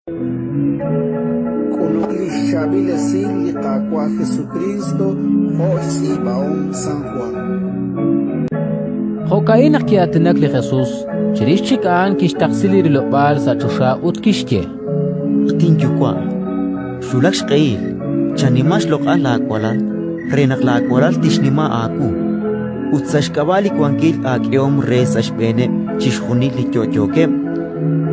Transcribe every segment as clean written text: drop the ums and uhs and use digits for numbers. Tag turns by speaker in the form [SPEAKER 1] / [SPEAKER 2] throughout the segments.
[SPEAKER 1] K'uluk li xchaab'il esil li Qaawa' Jesukriist jo' xtz'iib'ahom San Jwan.
[SPEAKER 2] Jo'ka'in naq ki'aatinak li Jesus. Chirix chik a'an kixtaqsi li rilob'aal sa' choxa ut kixye:
[SPEAKER 3] At inYuwa', xwulak xq'ehil, chanima xloq'al laawalal re naq laawalal tixnima aawu. Ut sa' xk'ab'a' li wankil aak'ehom re sa' xb'eeneb' chixjunil li yo'yookeb',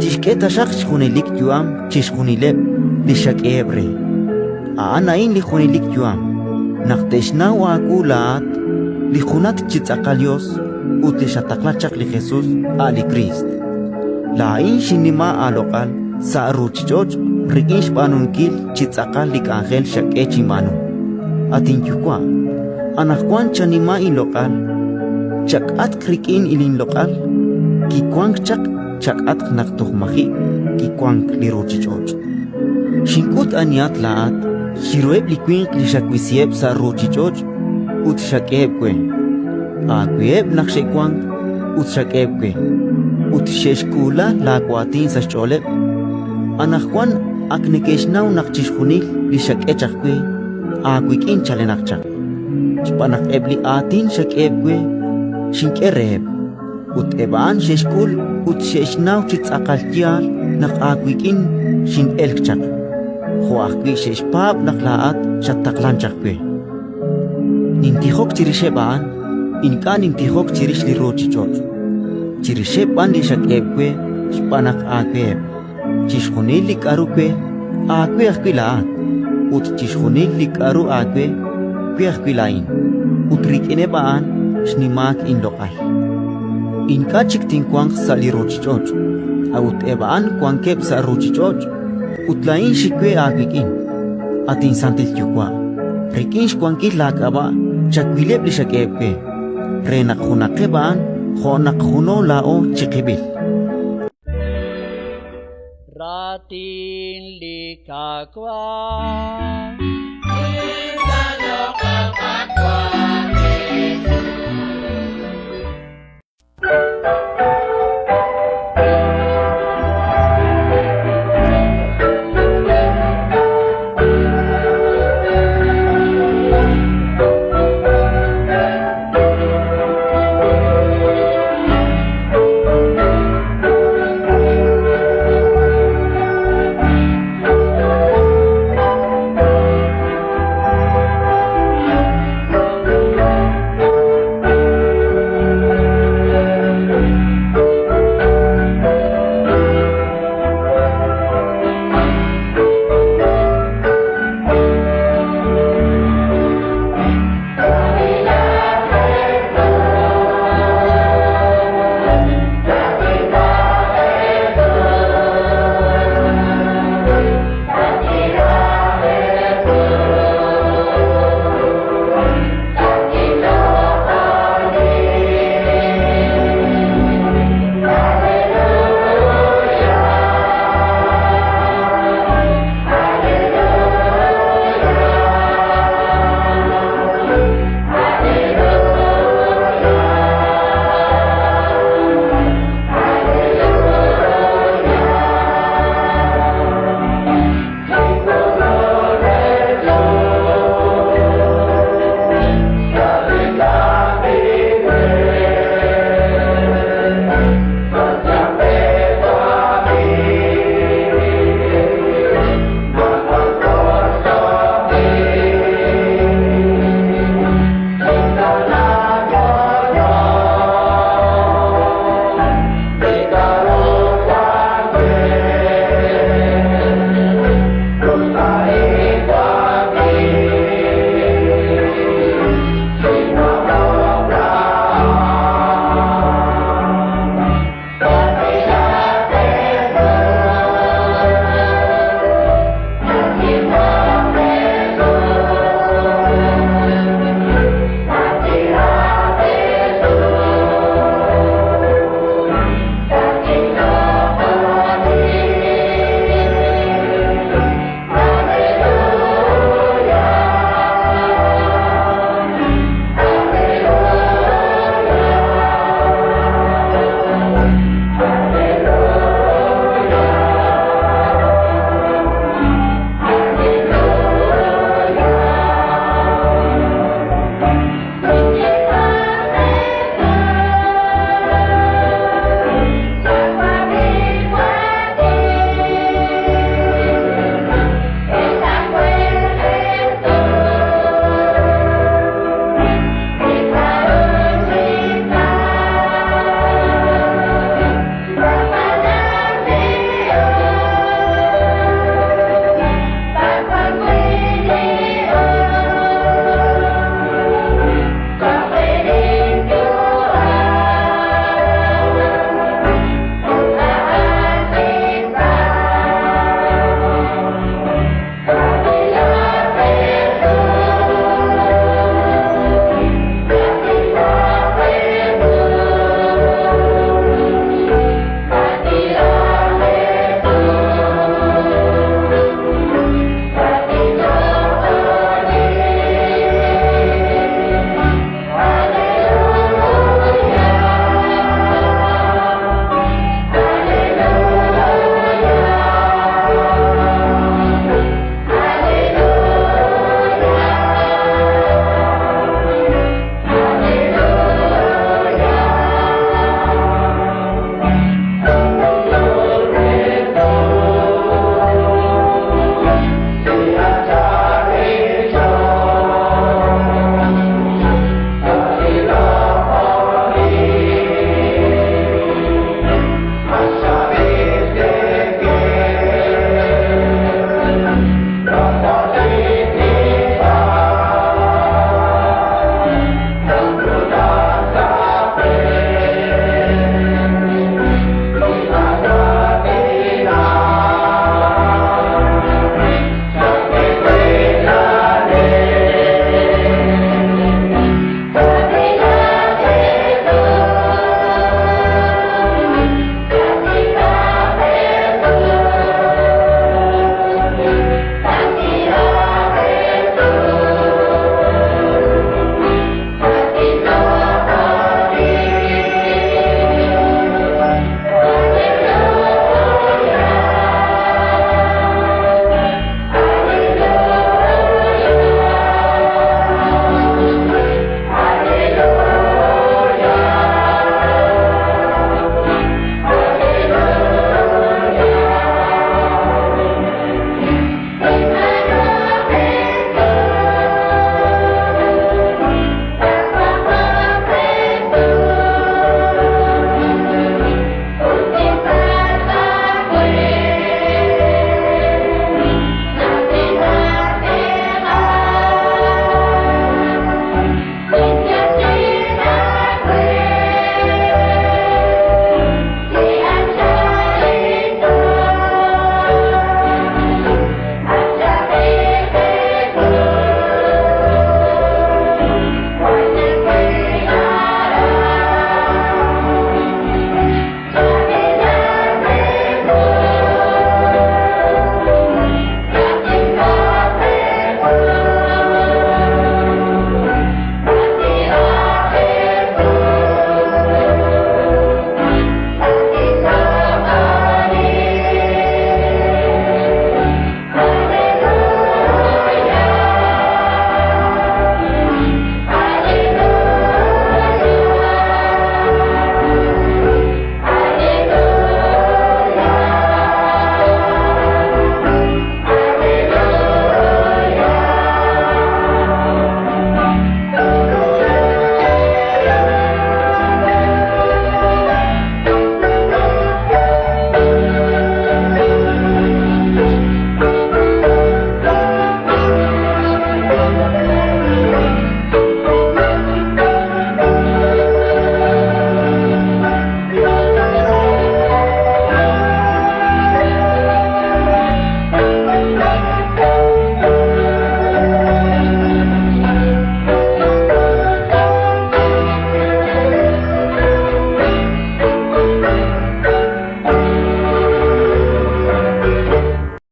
[SPEAKER 3] Chixk'e taxaq xjunelik yu'am chixjunileb' li xak'eheb' re. A'an a'in li junelik yu'am: naq te'xnaw aawu laa'at, li junat chi tz'aqal Yos, ut li xataqla chaq li Jesus, a' li Kriist. Laa'in xinnima aaloq'al sa' ruuchich'och' rik'in xb'aanunkil chi tz'aqal li k'anjel xak'e chinb'aanu. At inYuwa', anaqwan chanima inloq'al, chak'atq rik'in linloq'al kiwank chaq chak'atq naq toj maji' kiwank li ruuchich'och'. Xink'ut anihat laa'at chiruheb' li winq li xawisiheb' sa' ruuchich'och' ut xak'eheb' we. Aaweheb' naq xe'wank ut xak'eheb' we, ut xe'xk'uula laawaatin sa' xch'ooleb'. Anaqwan ak neke'xnaw naq chixjunil li xak'e chaq we, aawik'in chalenaq chaq. Xb'aan naq eb' li aatin xak'eheb' we, xink'e reheb', ut eb' a'an xe'xk'ul ut xe'xnaw chi tz'aqal yaal naq aawik'in xin'elk chaq, jo' ajwi' xe'xpaab' naq laa'at xattaqlank chaq we. Nintijok chirixeb' a'an, ink'a' nintijok chirix li ruuchich'och', chirixeb' b'an li xak'eheb' we xb'aan naq aaweheb'. Chixjunil li k'aru we, aawe ajwi' laa'at, ut chixjunil li k'aru aawe, we ajwi' laa'in, ut rik'ineb' a'an xnimaak inloq'al. Ink'a' chik tinwanq sa' li ruuchich'och', a'ut eb' a'an wankeb' sa' ruuchich'och', ut laa'in xik we aawik'in. At inSantil Yuwa', rik'in xwankil laak'ab'a' chawileb' li xak'eheb' we, re naq junaqeb' a'an jo' naq juno laa'o chiqib'il.
[SPEAKER 4] Raatin li Qaawa'.